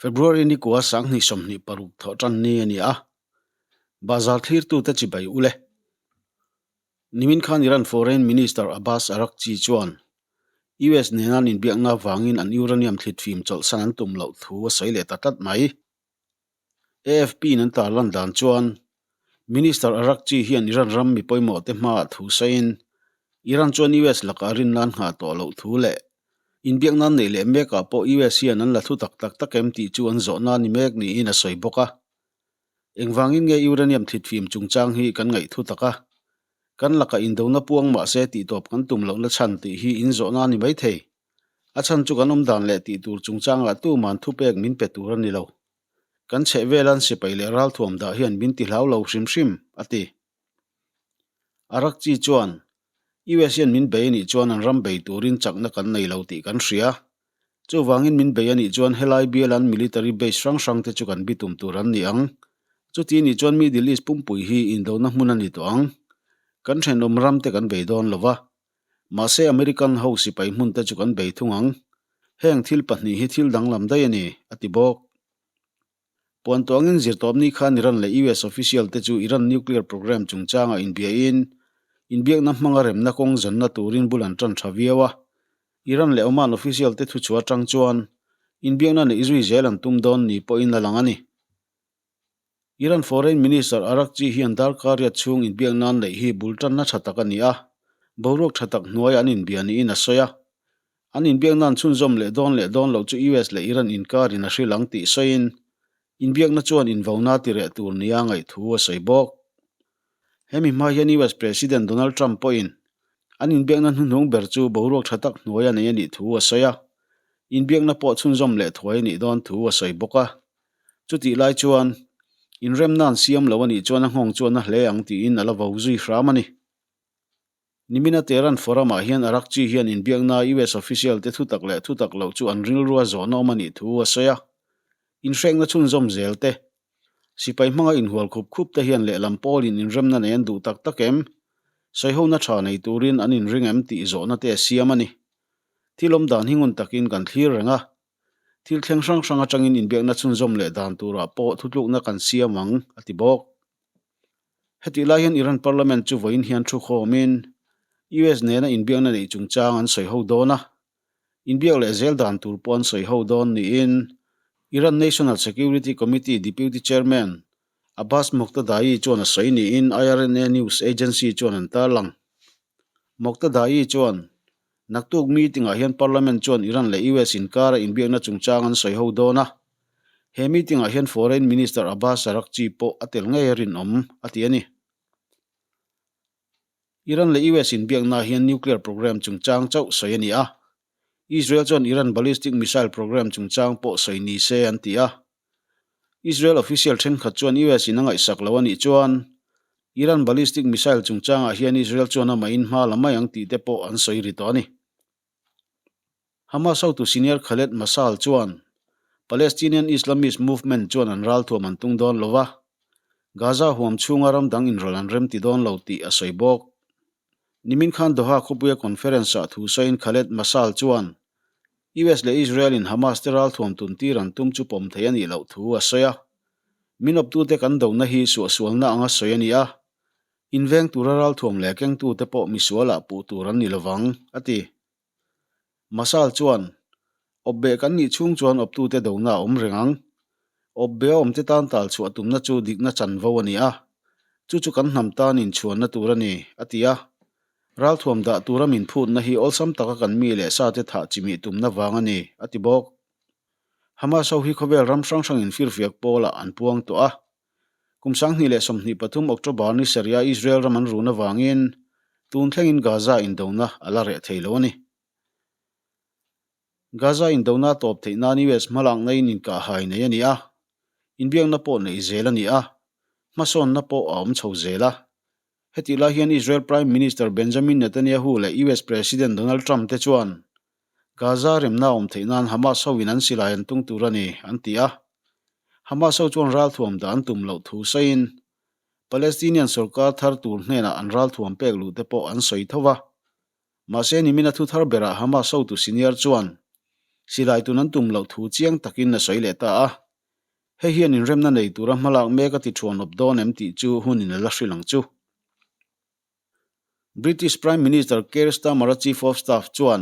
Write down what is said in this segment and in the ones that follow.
February ni kua 2026 thawh tan ni a ni a, bazar thlirtute chibai u le. Nimin khan Iran Foreign Minister Abbas Araghchi chuan US nena an inbiakna avangin an uranium thlitfim chawlhsan an tum loh thu a sawi leh ta tlat mai. AFP-in an tarlan dan chuan Minister Araghchi hian Iran ram mi pawimawhte hmaah thu sawiin Iran chuan US lakah rinna an nghah tawh loh thu leh inbiakna an neih leh mekah pawh US hian an la thu tak tak tak em tih chu an zawhna a ni mek niin a sawi bawk a. Engvangin nge uranium thlitfim chungchang hi kan ngaih thu tak a? Kan lakah indona puang mah se tihtawp kan tum lohna chhan tih hi inzawhna a ni maithei. A chhan chu kan awm dan leh tih tur chungchangah tuman thupek min pe tur a ni lo. Kan chheh velan sipai leh ralthuam dah hian min ti hlau lo hrim hrim, a ti. Araghchi chuan, US hian min bei a nih chuan an ram bei turin chakna kan nei lo tih kan hria. Chuvangin min bei a nih chuan helai bialan military base hrang hrang te chu kan bitum tur an ni ang. Chuti nih chuan Middle East pumpui hi indona hmun a ni tawh ang. Kan thenawm ram te kan bei dawn lo va. Mahse American ho sipai hmun te chu kan bei thung ang. Heng thil pahnih hi thil danglam daih a ni, a ti bawk. Puan tuangin zirtawpni khan Iran leh US official te chu Iran nuclear program chungchangah inbiain, inbiakna hmanga remna kawng zanna turin bul an tan tha viau a. Iran leh Oman official te thuchhuah atang chuan inbiakna neih zui zel an tum dawn ni pawhin a lang a ni. Iran Foreign Minister Araghchi hian darkar riat chhung inbiak nan neih hi bul tanna tha tak a ni a, boruak tha tak hnuaiah an inbia niin a sawi a. An inbiak nan chhunzawm leh dawn leh dawn loh chu US leh Iran inkarin a hrilh ang tih sawiin, inbiakna chuan invauna ti reh tur nia ngaih thu a sawi bawk. Hemi hma hian US President Donald Trump pawhin an inbiakna hnuhnung ber chu boruak tha tak hnuai a nei a nih thu a sawi a, inbiakna pawh chhunzawm leh thuai a nih dawn thu a sawi bawk a. Chutih lai chuan, inremna an siam lo a nih chuan a nghawng chuan a hle ang tiin a la vo zui hram a ni. Nimina Tehran Forum-ah hian Araghchi hian inbiakna US official te thutak leh thutak loh chu an rilrua zawhna awm a nih thu a sawi a. Inhrekna chhunzawm zel te, sipai hmanga inhual khup khup te hian lehlam pawlin inremna nei an duh tak tak em? Sawihona tha nei turin an inring em tih zawhna te a siam a ni. Thil awm dan hi ngun takin kan thlir reng a. Thil thleng hrang hrang atangin inbiakna chhunzawm leh dan turah pawh thutlukna kan siam ang, a ti bawk. Hetih lai hian Iran Parliament chu vawiin hian thu khawmin US nena inbiakna neih chungchang an sawi ho dawn a, inbiak leh zel dan tur pawh an sawi ho dawn niin Iran National Security Committee Deputy Chairman Abbas Moghtadaei chuan a sawi niin IRNA news agency chuan an tarlang. Moghtadaei chuan, Naktuk meeting-ah hian Parliament chuan Iran leh US inkara inbiakna chungchang an sawi ho dawn a. He meeting-ah hian Foreign Minister Abbas Araghchi pawh a tel ngei a rinawm, a ti a ni. Iran leh US inbiaknaah hian nuclear program chungchang chauh sawi a ni a. Israel chuan Iran ballistic missile program chungchang pawh sawi ni se an ti a. Israel official thenkhat chuan US in a ngaihsak lo a nih chuan Iran ballistic missile chungchangah hian Israel chuan amahin hma la mai ang tih te pawh an sawi ri tawh a ni. Hamas hotu senior Khaled Mashaal chuan Palestinian Islamist movement chuan an ralthuam an tung dawn lo va, Gaza huam chhunga ram dang inrawlh an remti dawn lo tih a sawi bawk. Nimin khan Doha khawpuia conference-ah thu sawiin Khaled Mashaal chuan US leh Israel in Hamas te ralthuam tun tir an tum chu pawm thei a nih loh thu a sawi a. Min awptute kan dona hi suahsualna anga sawi a ni a, inveng tura ralthuam leh kengtute pawh misualah puh tur an ni lovang, a ti. Mashaal chuan, Awpbeh kan nih chhung chuan awptute dona a awm reng ang. Awpbeh a awmte tan tal chhuah tumna chu dikna chanvo a ni a, chu chu kan hnam tan inchhuanna tur a ni, a ti a. Ralthuam dah tura min phutna hi awlsam taka kan mi leh sate thah chimih tumna vang a ni, a ti bawk. Hamas ho hi khawvel ram hrang hrangin firfiak pawlah an puang tawh a. Kum 2023 October ni sarih a Israel ram an run avangin tun thlengin Gaza indona a la reh thei lo a ni. Gaza indona tawp theih nan US hmalakna in inkahhai nei a ni a, inbiakna pawh neih zel a ni a, hmasawnna pawh a awm chho zel a. Hetih lai hian Israel Prime Minister Benjamin Netanyahu leh US President Donald Trump te chuan Gaza remna awm theih nan Hamas ho in an silai an tung tur a ni, an ti a. Hamas ho chuan ralthuam dah an tum loh thu sawiin Palestinian sorkar thar tur hnenah an ralthuam pek luh te pawh an sawi tho va. Mahse nimina thu thar berah Hamas hotu senior chuan Silai tun an tum loh thu chiang takin a sawi leh ta a. Hei hian inremna nei tura hmalak mek a ti thuanawp dawn em tih chu hunin a la hrilh ang chu. British Prime Minister Keir Starmer-a Chief of Staff chuan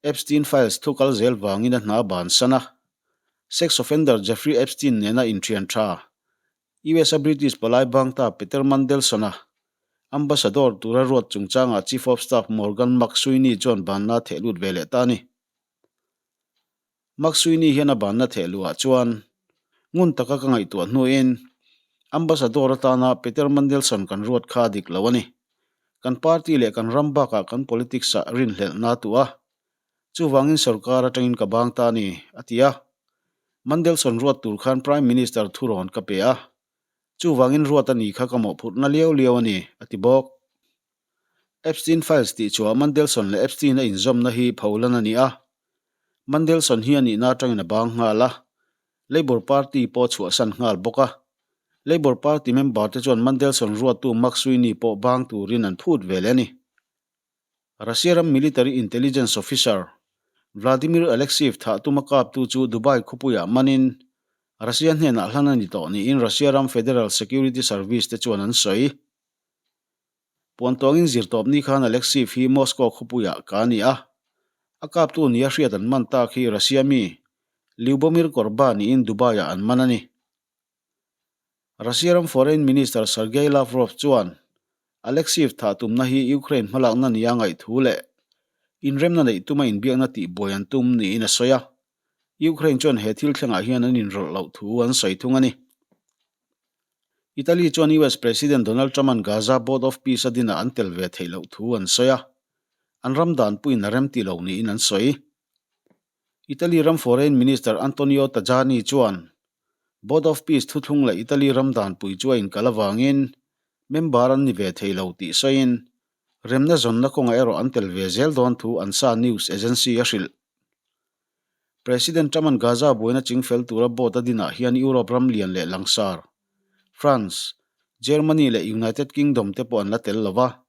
Epstein Files thu kal zel vangin a hna bansan a. Sex offender Jeffrey Epstein nena inthian tha US-a British palai bang ta Peter Mandelson-a Ambassador tura ruat chungchangah Chief of Staff Morgan McSweeney chuan banna a theh lut ve leh ta a ni. McSweeney hian a banna theh luhah chuan ngun taka ka ngaihtuah hnuin Ambassador atana Peter Mandelson kan ruat kha a dik lo a ni. Kan party leh kan ram bakah kan politics-ah rinhlelhna a tuah a. Chuvangin sorkar atangin ka bang ta a ni, a ti a. Mandelson ruat tur khan Prime Minister thurawn ka pe a. Chuvangin ruat a ni kha ka mawhphurhna liau liau a ni, a ti bawk. Epstein Files tih chhuah Mandelson leh Epstein a inzawmna hi pholan a ni a. Mandelson hi a nihna atangin a bang nghal a. Labour Party pawh a chhuahsan nghal bawk a. Labour Party member te chuan Mandelson ruattu Mark Sweeney pawh bang turin an phut ve leh a ni. Russia ram military intelligence officer Vladimir Alexeev thah tuma kaptu chu Dubai khawpuiah manin Russia hnenah hlan a ni tawh niin Russia ram Federal Security Service te chuan an sawi. Puantawngin zirtawpni khan Alexeev hi Moscow khawpuiah ka ni a, a kaptu nia hriat an man tak hi Russia mi Lyubomir Korba niin Dubai-ah an man a ni. Russia ram Foreign Minister Sergei Lavrov chuan Alexeev thah tumna hi Ukraine hmalakna nia ngaih thu leh inremna neih tuma inbiakna tihbuai an tum niin a sawi a. Ukraine chuan he thil thlengah hian an inrawlh loh thu an sawi thung a ni. Italy chuan US President Donald Trump-a'n Gaza Board of Peace a dinah an tel ve theih loh thu an sawi a, an ram danpuiin a remti lo niin an sawi. Italy ram Foreign Minister Antonio Tajani chuan Board of Peace thuthlung leh Italy ram danpui chu a inkal avangin member an ni ve thei lo tih sawiin remna zawnna kawngah erawh an tel ve zel dawn thu ANSA news agency a hrilh. President Trump-a'n Gaza buaina chingfel tura board a dinah hian Europe ram lian leh langsar, France, Germany leh United Kingdom te pawh an la tel lo va.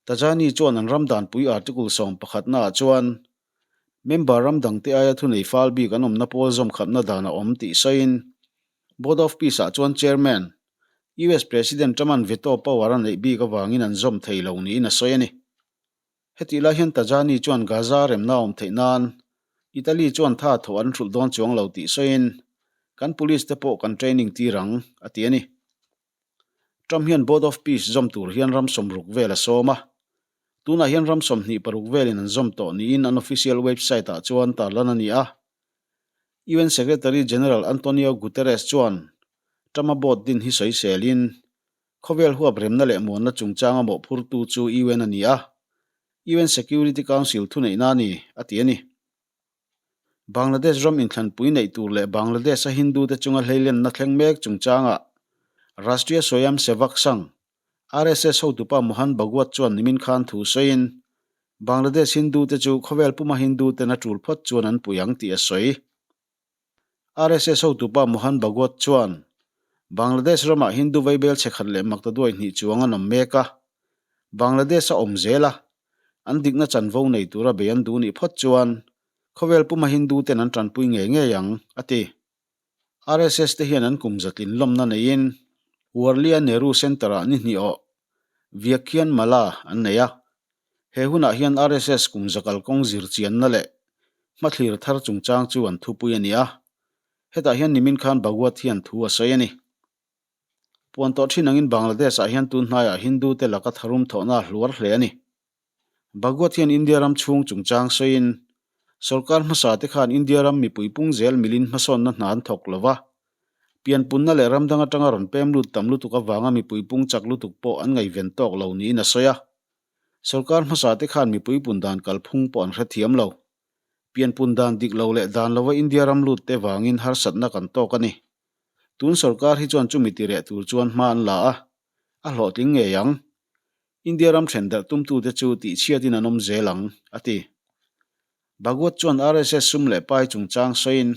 Tajani chuan an ram danpui article 11 naah chuan Member ram dangte aia thunei fal bik an awmna pawl zawmkhatna dan a awm tih sawiin Board of Peace-ah chuan Chairman, US President Trump-a'n veto power a neih bik avangin an zawm thei lo niin a sawi a ni. Hetih lai hian Tajani chuan Gaza remna a awm theih nan Italy chuan tha thawh an hrulh dawn chuang lo tih sawiin kan police te pawh kan training tir ang, a ti a ni. Trump hian Board of Peace zawm tur hian ram 60 vel a sawm a. Tunah hian ram 26 velin an zawm tawh niin an official website ah chuan tarlan a ni a. UN Secretary General Antonio Guterres chuan Trump-a board din hi sawiselin, khawvel huap remna leh muanna chungchanga mawhphurtu chu UN a ni a, UN Security Council thuneihna a ni, a ti a ni. Bangladesh ram inthlanpui neih tur leh Bangladesh-a Hindu-te chunga hleilenna thleng mek chungchangah Rashtriya Swayamsevak Sangh, RSS, hotupa Mohan Bhagwat chuan nimin khan thu sawiin, Bangladesh Hindu-te chu khawvel puma Hindu-ten a tul phawt chuan an pui ang tih a sawi. RSS hotupa Mohan Bhagwat chuan, Bangladesh ramah Hindu vaibel chhe khat leh maktaduai hnih chuang an awm mek a, Bangladesh a awm zel a, an dikna chanvo nei tura bei an duh nih phawt chuan khawvel puma Hindu ten an tanpui ngei ngei ang, a ti. RSS te hian an kum zatlin lawmna neiin Worli-a Nehru Centre-ah ni hnih awh Vyakhian Mala an nei a. He hunah hian RSS kum zakal kawng zir chianna leh hmathlir thar chungchang chu an thupui a ni a. Hetah hian nimin khan Bhagwat hian thu a sawi a ni. Puan tawh thin angin Bangladesh-ah hian tun hnaiah Hindu-te laka tharum thawhna a hluar hle a ni. Bhagwat hian India ram chhung chungchang sawiin, Sorkar hmasa te khan India ram mipui pung zel milin hmasawnna hna an thawk lo va. Pianpunna leh ram dang atanga rawn pem lut tam lutuk avanga mipui pung chak lutuk pawh an ngaihven tawk lo niin a sawi a. Sorkar hmasa te khan mipui pun dan kalphung pawh an hrethiam lo. Pianpun dan dik lo leh dan lova India ram lut te vangin harsatna kan tawk a ni. Tun sorkar hi chuan chumi ti reh tur chuan hma an la a, a hlawhtling ngei ang. India ram then darh tumtute chu tihchhiatin an awm zel ang, a ti. Bhagwat chuan RSS sum leh pai chungchang sawiin,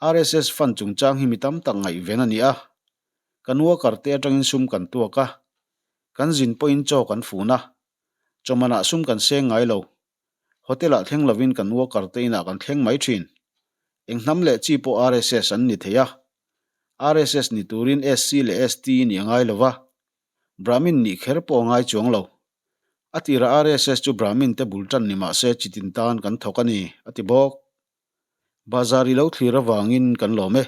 RSS fund chungchang hi mi tam tak ngaihven a ni a. Kan worker te atangin sum kan tuak a, kan zin pawhin chaw kan fun a, chawmanah sum kan seng ngai lo. Hotel-ah thleng lovin kan worker te inah kan thleng mai thin. Eng hnam leh chi pawh RSS an ni thei a. RSS ni turin SC leh ST nih a ngai lo va, Brahmin nih kher pawh a ngai chuang lo. A tirah RSS chu Brahmin te bul tan ni mah se chitin tan kan thawk a ni, a ti bawk. Bazar i lo thlir avangin kan lawm e.